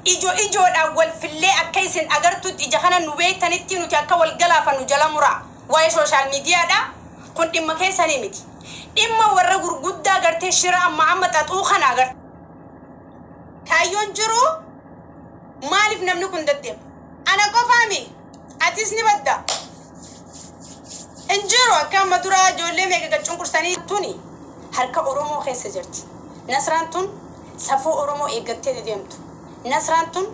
Ijo ijoodhaan wal fillee akka isin agartutti ija kana nu beektanitti nuti akka wal galaafannu jala muraa. Waa'ee social mediadha. Kun dhimma keessanii miti. Dhimma warra gurguddaa gartee shira amma amma xaxuu kana agartee. Kaayyoon jiru maaliif namni kun deddeema? Ana qofaami. Atis ni badda. Hin jiru akka amma duraa ijoollee meeqa gad cunqursanii tuni harka Oromoo keessa jirti. Nasraan tun safuu Oromoo eeggattee dedeemtu. Nasraan tun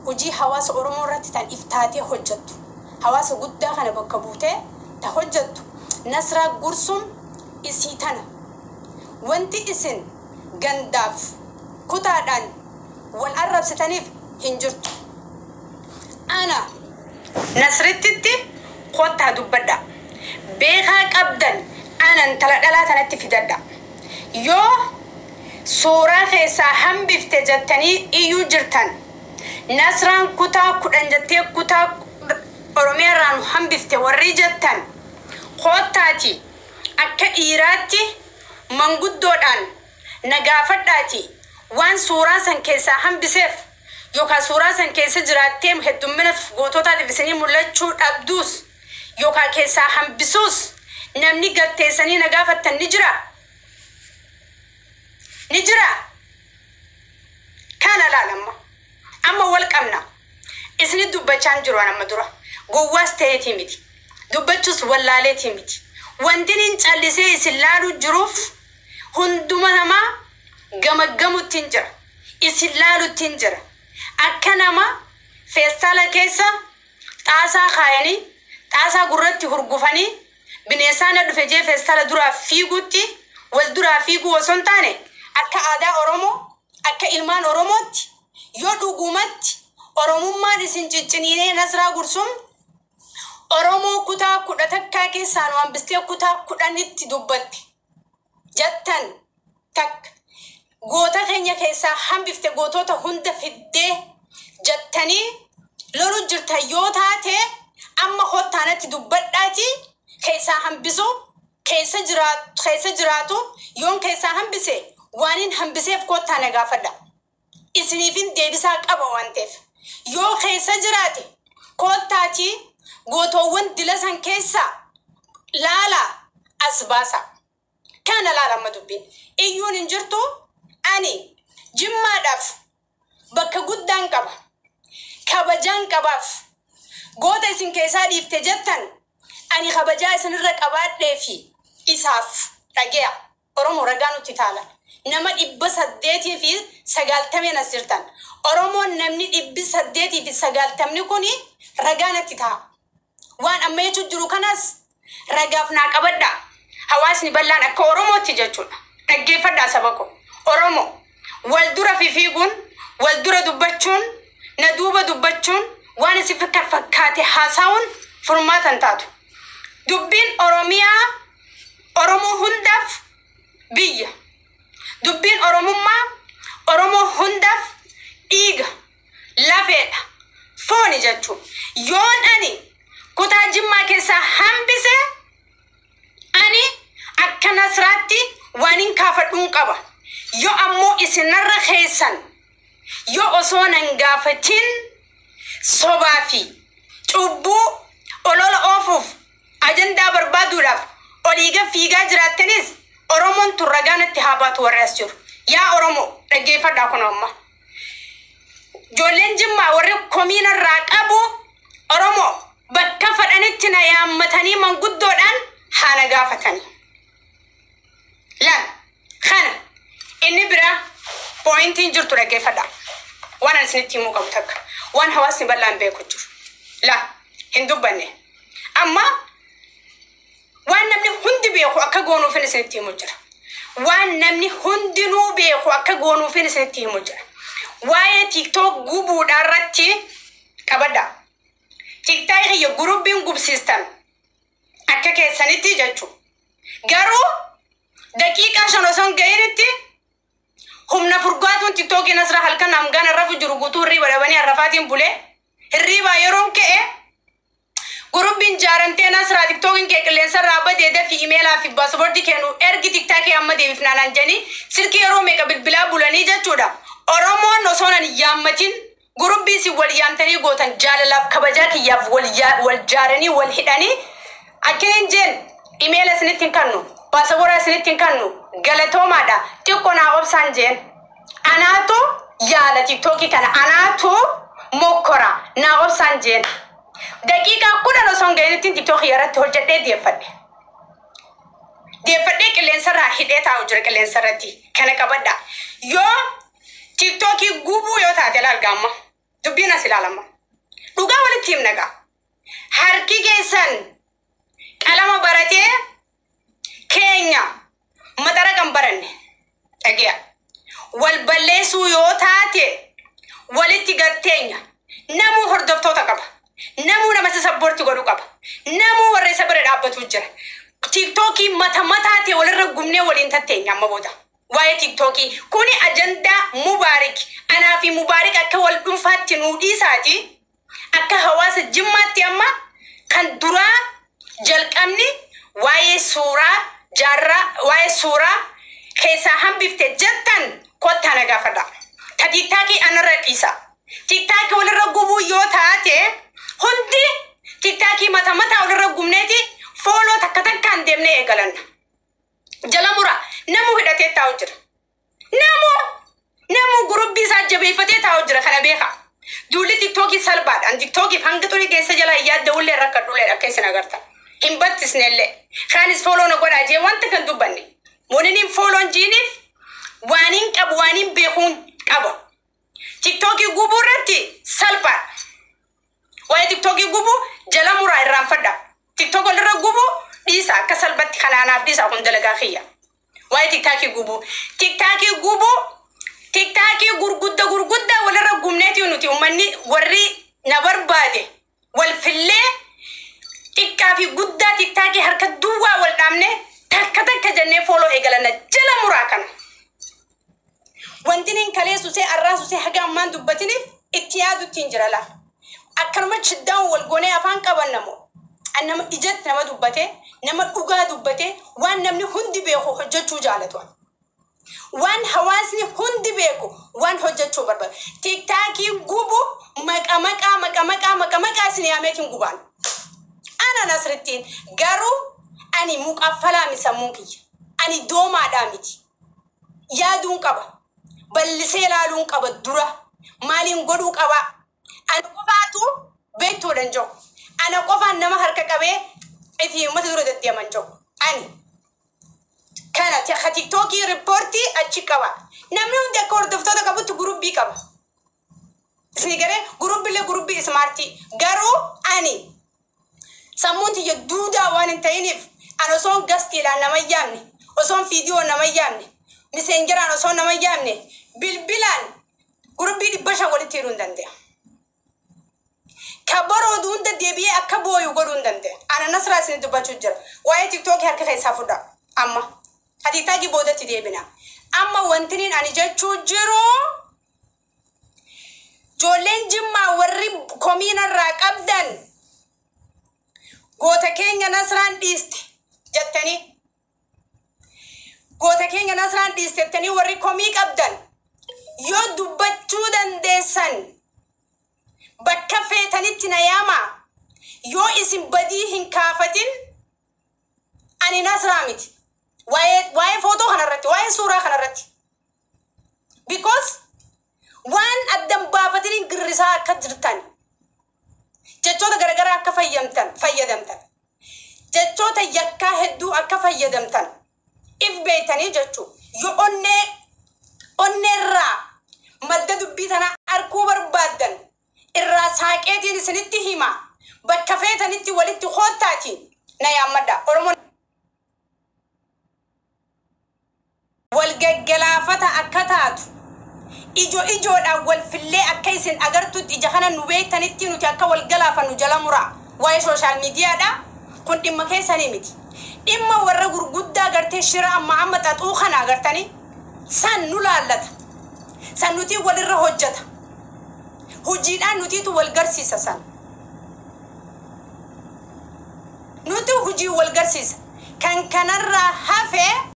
hojii hawaasa Oromoo irratti tan iftaatee hojjettu. Hawaasa guddaa kana bakka buutee ta hojjettu. Nasraa Gursum isii tana. Wanti isin gandaaf kutaadhaan wal arrabsitaniif hin jirtu. Ana Nasrittitti kottaa dubbadha. Beekaa qabdan ana intala dhalaa tanatti fidadha. Yoo suuraa keessaa hambifte jettanii iyyuu jirtan Nasraan kutaa 10 jettee kutaa Oromiyaa irraa nu hambifte warri jettan koottaati akka dhiiraatti manguddoodhaan na gaafadhaati waan suuraa san keessaa hambiseef yookaa suuraa san keessa jiraattee heddummina goototaatiif isinii mul'achuu dhabduus yookaa keessaa hambisuus namni gad teessanii na gaafattan ni jiraa? Ni jiraa? Kana laal amma. Amma wal qabna. Isinit dubbachaa hin jiru an amma dura. Gowwaas ta'eetii miti. Dubbachuus wallaaleetii miti. Wantinin callisee isin laaluu jiruuf hunduma namaa gamaggamuttin jira. Isin laaluttin jira. Akka nama feestaala keessa xaasaa kaayanii, xaasaa gurratti hurgufanii bineessaa na dhufe jee feestaala duraa fiiguutti wal duraa fiiguu osoo hin taane akka aadaa Oromoo, akka ilmaan Oromootti yoo dhugumatti Oromummaan isin cicciniinee Nasraa Gursum Oromoo kutaa 11 keessaa nu hambistee kutaa 10tti dubbatte jettan takka goota keenya keessaa hambifte gootoota hunda fiddee jettanii lolu jirtan yoo taate amma kottaa natti dubbadhaati keessaa hambisu keessa jiraatu keessa jiraatu yoon keessaa hambise waanin hambiseef kottaa na gaafadha. Isiniifin deebisaa qaba waan ta'eef. Yoo keessa jiraate koottaatii gootoowwan dila san keessaa laalaa as baasaa. Kana laala amma dubbiin. Iyyuun hin jirtu ani Jimmaadhaaf bakka guddaan qaba. Kabajaan qabaaf. Goota isin keessaa dhiifte jettan ani kabajaa isinirra qabaadhee fi isaaf dhage'a. Oromo ragaa nutti taala. Nama 890n as jirtan. Oromoon namni 890ni kuni ragaa natti taha. Waan amma jechu jiru kanas ragaaf naa qabadhaa. Hawaasni bal'aan akka Oromootti jechuudha. Dhaggeeffadhaa saba koo. Oromo wal dura fifiiguun, wal dura dubbachuun, na duuba dubbachuun, waan isin fakkaate haasa'uun furmaata hin taatu. Dubbiin Oromiyaa Oromoo hundaaf biyya. Dubbiin Oromummaa Oromoo hundaaf dhiiga, lafeedha, fooni jechuu. Yoon ani kutaa Jimmaa keessaa hambise ani akka Nasraatti waanin kaafadhuun qaba. Yoo ammoo isin narra keessan yoo osoo nan gaafatin sobaa fi cubbuu olola oofuuf ajandaa barbaaduudhaaf olii gad fiigaa jiraattanis Oromoon tun ragaa natti haa baatu warri as jiru. Yaa Oromoo dhaggeeffadhaa kunoo amma. Ijoolleen Jimmaa warri komii narraa qabu Oromoo bakka fadhanitti na yaammatanii manguddoodhaan haa na gaafatanii. Laal kana inni biraa pooyintiin jirtu dhaggeeffadhaa. Waan ani isinitti himuu qabu takka. Waan hawaasni bal'aan beeku jiru. Laa hin dubbanne. Amma waan namni hundi beeku akka goonuufin isinitti himu jira. Waan namni hundinuu beeku akka goonuufin isinitti himu jira. Waa'ee TikTok gubuudhaa irratti qabadhaa. TikTok kiyya gurubbiin gubsiistan akka keessanitti jechuudha. Garuu daqiiqaa 5 osoo hin ga'initti humna furgaatuun TikTokiin asirra halkan hangaan rafu jiru guutuu hirriiba dhabanii arrafaatiin bulee hirriibaa yeroon ka'e gurubbiin jaaramtee Nasraa TikTokiin kee qilleensa irraa badee dafii imeelaa fi paaspoortii kee nu ergi TikTokii amma deebifnaa naan jedhanii silkii yeroo meeqa bilbilaa bulanii jechuudha. Oromoon osoo nan hin yaammatin Gurubbii isin wal yaamtanii gootan jaalalaaf kabajaa kiyyaaf wal jaaranii wal hidhanii akkinin jeen imeela isinitti hin kannu, paasapoora isinitti hin kannu, galatoomaadha, xiqqoo naa obsaan jeen. Anaatu yaala TikTokii kana, anaatu mokkora, naa obsaan jeen. Daqiiqaa 10 osoo hin ga'initti TikTokii irratti hojjedhee deeffadhe. Deeffadhee qilleensarraa hidhee taa'u jira qilleensarratti. Kana qabadha. Yoo TikTokii gubuu yoo taate laal gaamma. Dubbiin as ilaalama. Dhugaa walitti himna gaa. Harki keessan qalama baratee keenya maxara kan baranne dhagiya. Wal balleessuu yoo taate walitti gatteenya. Namuu hordoftoota qaba. Namuu nama isa support godhu qaba. Namuu warra isa bira dhaabbatu jira. TikTokii mata mataa ta'e walirra gubnee waliin tatteenya amma booda. Waa'ee TikTokii kuni ajandaa Mubaarik. Anaa fi Mubaarik akka wal dhuunfaatti nuu dhiisaati. Akka hawaasa Jimmaatti amma kan duraa jalqabni waa'ee suuraa jaarraa, waa'ee suuraa keessaa hambifte jettan kottaa na gaafadha. Ta TikTokii anarra dhiisa. TikTokii walirra gubuu yoo taate hundi TikTokii mata mataa walirra gubneeti follow takka takkaan deemnee eegalanna. Jala mura namuu hidhatee taa'u jira. Namuu gurubbii isaa jabeeffatee taa'u jira, kana beeka. Duulli TikTokii salphaadha. An TikTokiif hanga xurii keessa jala yaadda ullee rakkadhullee akka isin agartan. Hin battisnellee. Kaanis follow na godhaa jee wanta kan dubbanne. Wanni follown jiiniif waan hin qabu, waan hin beekuun qaba. TikTokii gubuu irratti salphaadha. Waa'ee TikTokii gubuu jala muraa irraanfadha. TikTok walirra gubuu dhiisa, akka salphatti kanaanaaf dhiisa, kun dalagaa kiyya. Waa'ee TikTokii gubuu. TikTokii gubuu, TikTokii gurgudda gurguddaa walirra gubneeti nuti uummanni warri na barbaade wal fillee xiqqaa fi guddaa TikTokii harka duwwaa wal dhaabne takka takka jennee follow eegalanna, jala muraa kana. Wanti niin kaleessu see arraasu see haga ammaan dubbatiniif itti yaadutti hin jira lafa. Akkanuma chiddaan wal goonee afaan qabanna moo? An nama ijatti nama dubbate, nama dhugaa dubbate, waan namni hundi beeku hojjechuu jaalatu. Waan hawaasni hundi beeku waan hojjechuu barbaadu. TikTokii gubu maqa maqaa maqa maqaa maqa maqaa isin yaameetiin gubaan. Ana Nasrittiin garuu ani muqaffalaa sammuun kiyya. Ani doomaadhaa miti. Yaaduun qaba. Bal'isee ilaaluun qaba dura. Maaliin godhuu qaba? Ana qofaatu beektuudhaan jiru. Ana qofaan nama harka qabee ifi uummata dura deddeeman jiru. Ani kana ka TikTokii report achi qaba. Namni hundi akka hordoftoota qabutti gurubbii qaba. Isin garee gurubbiillee gurubbii smart. Garuu ani sammuun tiyya duudaa waan hin ta'iniif ani osoon guestiidhaan nama hin yaamne, osoon viidiyoo nama hin yaamne, Messengeraan osoo nama hin yaamne, bilbilaan gurubbii 500 walitti hidhuu hin danda'a. Ka baroodu hunda deebi'ee akka booyu godhuu hin danda'a. Ana Nasraa isin dubbachuu jira. Waa'ee TikTokii harka keessaa fudha. Amma. Ka TikTokii boodatti deebina. Amma wanti ani jechuu jiru, ijoolleen Jimmaa warri komiinarraa qabdan, goota keenya Nasraan dhiiste jettanii, goota keenya Nasraan dhiiste jettanii warri komii qabdan, yoo dubbachuu dandeessan bakka feetanitti na yaama. Yoo isin badii hin kaafatin ani Nasraa miti. Waa'ee footoo kanarratti, waa'ee suuraa kanarratti, because waan addan baafatanii girrisaa akka jirtan, jechoota garagaraa akka fayyadamtan, jechoota yakkaa hedduu akka fayyadamtan if beeytanii jechuu. Yoo onnee onneerraa madda dubbii tanaa arguu barbaaddan irraa saaqeetiin isinitti hima. Bakka feetanitti walitti koottaatiin na yaammadha. Oromoon wal gaggalaafata akka taatu, ijo ijoodhaan wal fillee akka isin agartutti ija kana nu beektanitti nuti akka wal galaafannu jala muraa. Waa'ee social mediadha kun dhimma keessanii miti. Dhimma warra gurguddaa gartee shira amma amma xaxuu kana agartanii san nu laallata. San nuti walirra hojjeta. Hojiidhaan nutiitu wal garsiisa san. Nuti hojii wal garsiisa. Kan kanarraa hafe